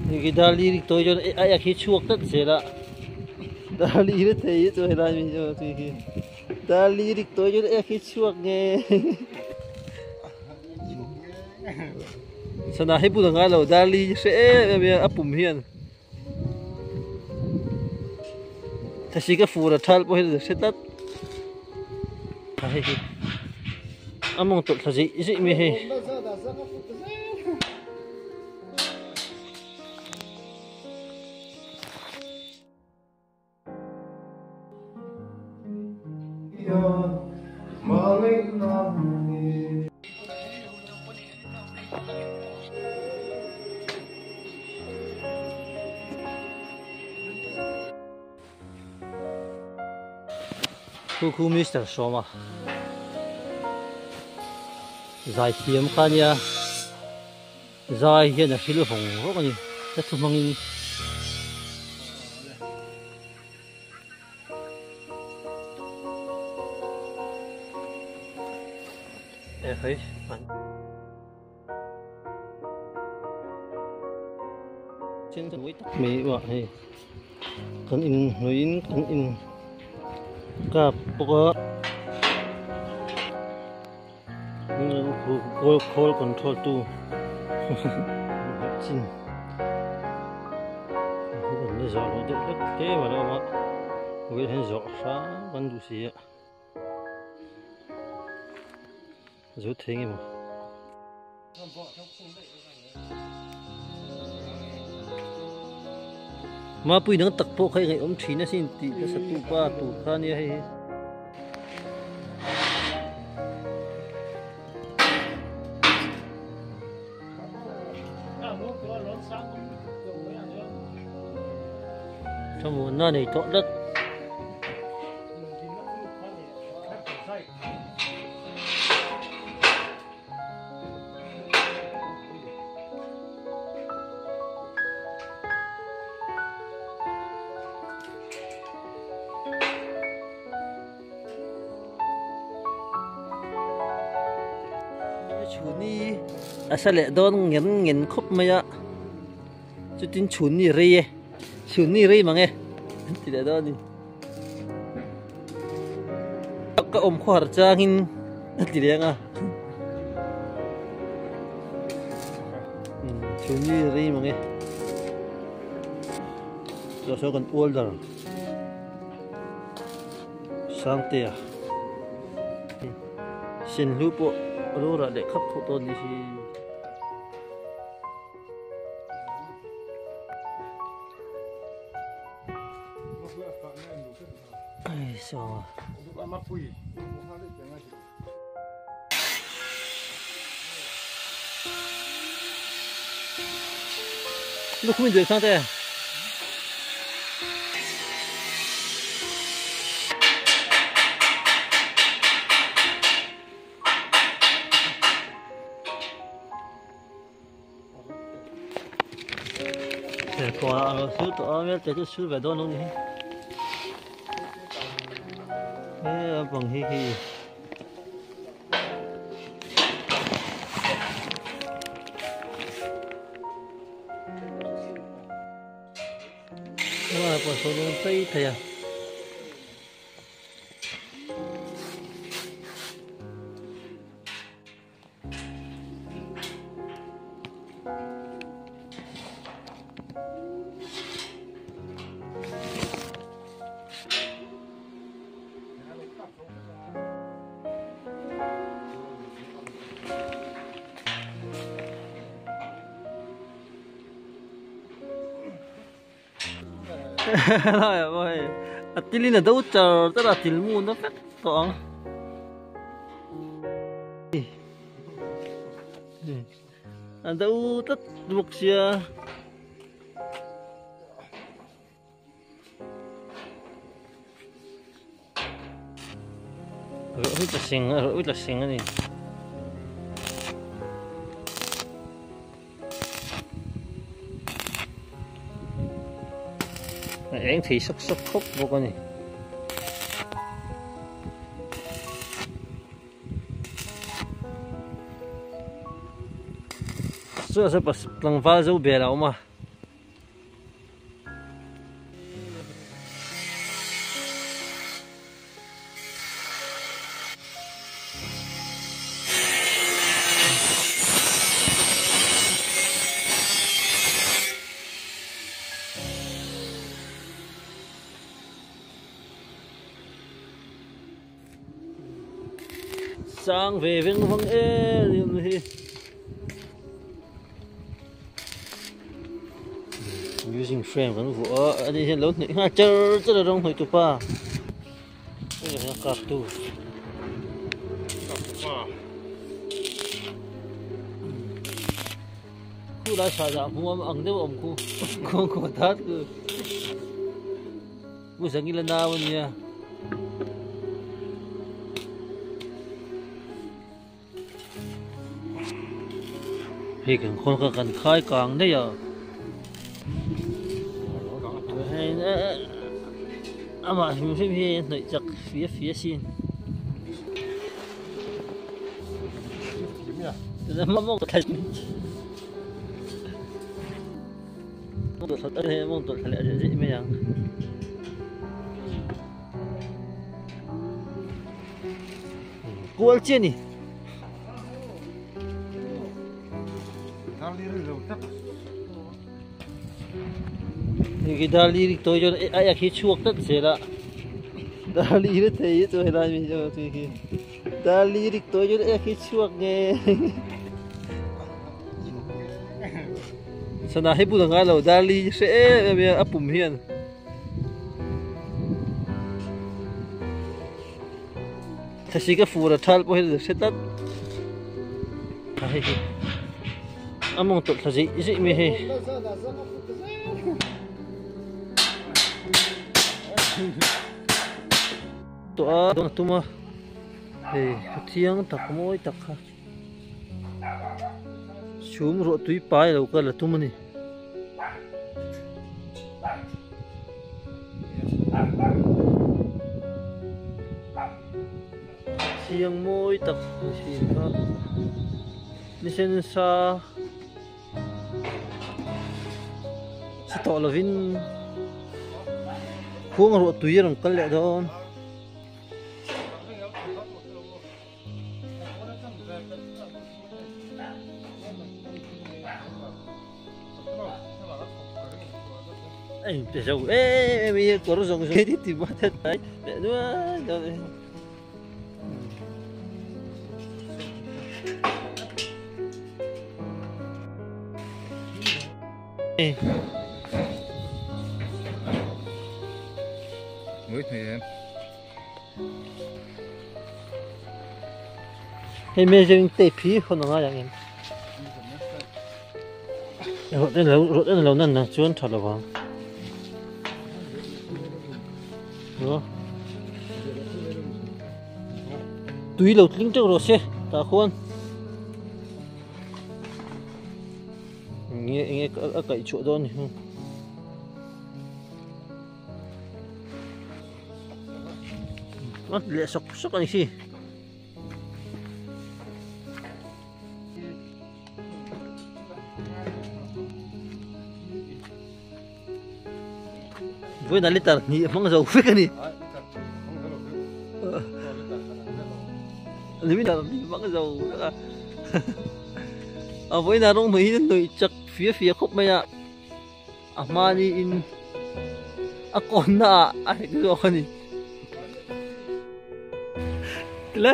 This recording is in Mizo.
Khi dar li rik tawi chuan a ek hi chhuak tlat zel a dar li na thei hi chu helai mi chu tui khi dar li rik tawi chuan ek hi chhuak nge sana hi bun a ngai lo dar li hre em em a pum hian thasi ka fur a thal pawh hi hre tlat a hei hi a mawng tawlh thla zeih zeih mai hei. Khu khu Mister Sawma zaithiam kha nia. Zai hian a hrilh vawng vawng a ni, hla thu hmangin. E hei an chen mawi tak mai uah hei kan in hnuaiin kan in kap bawk a. Call control tu chin kan la zawh loh deuh hlek tlem a lo awm a vawiin hian zawh hrang kan duh si a zo thei nge maw. Mapui dang tak pawh kha i ngaihawm thin asin tih hla tu pa tur kha ania hei hi. Thlamuanna nei tawh tlat. Chhunni a sa leh dawn ngen ngen khawp mai a chutin chhunni rei e chhunni rei mang e an ti leh dawn a ni ka awm khawhar changin a ti leng a chhunni rei mang e chuah sawn kan order Sangtea Senhlu pawh a lo rah leh khap khawp dawn ni hi. Ai so. Lukhum in duai Sangte. Kawrah a lo sur tawh a hmel te chu sur ve dawn lo ni hi he lampang hi khi helai pawh sawn dawn phei thei a. A tilin a do char char a til mu na vek tawh ang. A do tlat bawk sia. Rawh hi tla seng a rawh hi tla seng a ni. A eng thei sawk sawk khawp bawk a ni. Chu a saw tlangval zo bel a awm a. Sang ve veng vang em em hi. Using frame kan vuah a ani hian lo hnaih nghal char char a rawng hnawih tu pa hei hian kap tu khu lai sah dah hmu ang deuh a awm khu khuang khuang that khu Pu Zangila nau a nia. Hei kan khawn kha kan khai kang daih a. Amah hrim hrim hi a hnawih chak fia fia sin. Kual chi a ni. Hei dali rik tawi chuan a ek hi chhuak tlat zel a dali ri thei hi chu helai mi chu khi dali rik tawi chuan ek hi chhuak nge. Sana hi bul a ngai lo Darli hre em em hian a pum hian Thasi ka fur a thal pawh hi hre tlat a hei hi a mawng tawlh thla zeih zeih mai hei tawh a dawn a tum a hei thiang tak mawi tak kha. Chhum ruah tui pai lo kal a tum a ni. Thiang mawi tak ni thin kha ni sen sa sa tawh lovin khuang ruah tui a rawn kal leh dawn. Hei measuring tape hi hawn a ngai ang em? Rawt en lo rawt en lo nan na chuan tha lo vang. Tui lo tling teuh rawh se tah khuan. Nge nge a kaih chhuah dawn ni. A leh sawk sawk a ni khi. Vawiin liter hnih a hmang zo vek a ni. Liter hnih hmang zo vek a. A vawiin a rawng hnuai hi a hnawih chak fia fia khawp mai a. A hmani in a kawnna ah a hek zawk a ni. Tile.